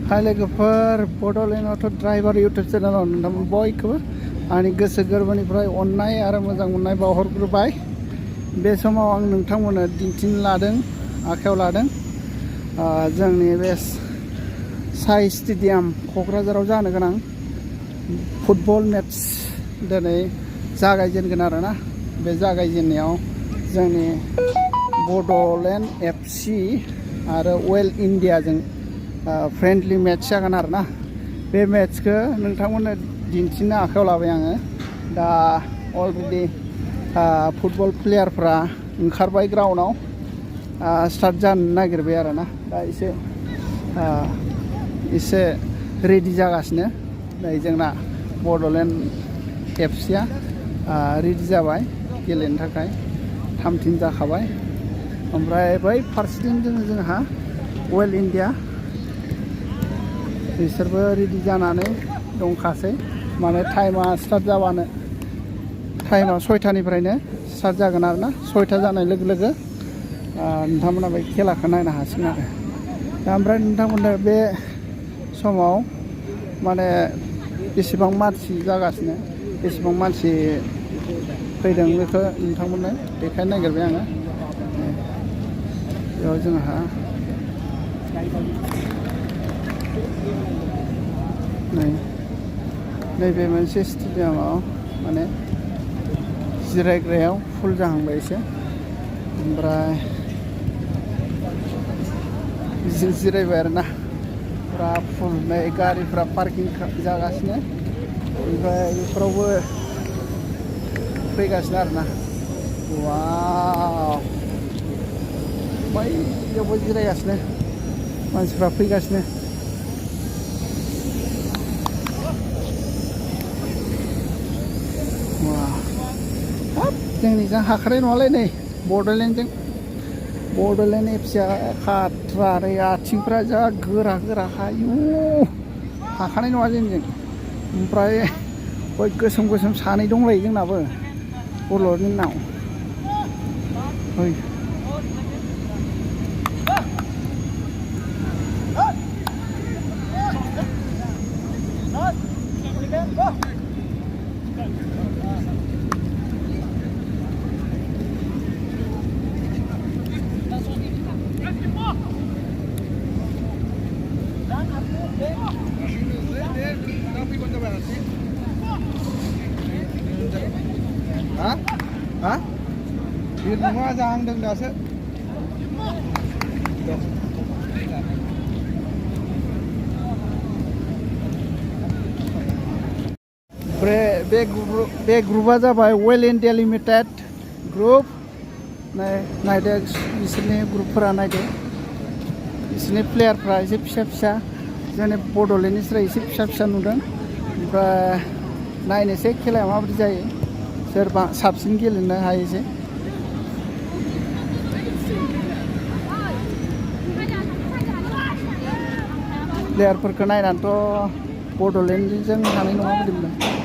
हाय लोगोफोर Bodoland auto' driver YouTube चेनेलाव नोंथांमोन बयखौबो आंनि गोसो गोरबोनिफ्राय अननाय आरो मोजां मोननाय बावहरग्रोबाय। बे समाव आं नोंथांमोननो दिन्थिनो लादों, आखायाव लादों जोंनि बे साइ स्टेडियाम क'क्राझाराव जानो गोनां फुटबल मेट्च दिनै जागायजेनगोन आरोना। बे जागायजेननायाव जोंनि बड'लेण्ड एफसि आरो वेल इन्डियाजों फ्रेन्डलि मेट्च जागोन आरोना। बे मेट्चखौ नोंथांमोननो दिन्थिनो आखायाव लाबाय आङो। दा अलरेडि फुटबल प्लेयारफ्रा ओंखारबाय ग्राउन्डआव, स्टार्ट जानो नागिरबाय आरोना। दा एसे रेडि जागासिनो। नै जोंना बड'लेण्ड एफसिया रेडि जाबाय गेलेनो थाखाय, थाम-थिम जाखाबाय। ओमफ्राय बै फारसेथिं जोंहा वेल इन्डिया, बिसोरबो रेडि जानानै दंखासै। माने टाइमा स्टार्ट जाबानो, टाइमा 6टानिफ्रायनो स्टार्ट जागोन आरोना। 6टा जानाय लोगो लोगो नोंथांमोना बे खेलाखौ नायनो हासिगोन आरो। दा ओमफ्राय नोंथांमोननो बे समाव माने बेसेबां मानसि जागासिनो, बेसेबां मानसि फैदों बेखौ नोंथांमोननो देखायनो नागिरबाय आङो। बेयाव जोंहा नैबे मोनसे स्टेडियामाव माने जिरायग्रायाव फुल जाहांबाय एसे। ओमफ्राय जिरायबाय आरोना, फुरा फुल। नै गारिफ्रा पार्किं जागासिनो, ओमफ्राय बेफोरावबो फैगासिनो आरोना। वाव, बैयावबो जिरायगासिनो मानसिफ्रा फैगासिनो। हाब, जोंनिजों हाखानाय नङालै नै बड'लेण्डजों। बड'लेण्ड एफसिया खाथ्रा, नै आथिंफ्रा जा गोरा गोराखा। आयु, हाखानाय नङा जोंजों। ओमफ्राय बै गोसोम गोसोम सानै दंलायो जोंनाबो बड'लेण्डनाव। बिर नङा, जाहांदों दासो। बे ग्रुपआ जाबाय वेल इन्डिया लिमिटेड ग्रुप। नायदो बिसोरनि ग्रुपफोरा, नायदो बिसोरनि प्लेयारफ्रा एसे फिसा फिसा, जोंनि बड'लेण्डनिफ्राय एसे फिसा फिसा नुदों। ओमफ्राय नायनोसै खेलाया माबायदि जायो, सोरबा साबसिन गेलेनो हायोसै। प्लेयारफोरखौ नायनानैथ' बड'लेण्डजों हानाय नङा बायदि मोनदों।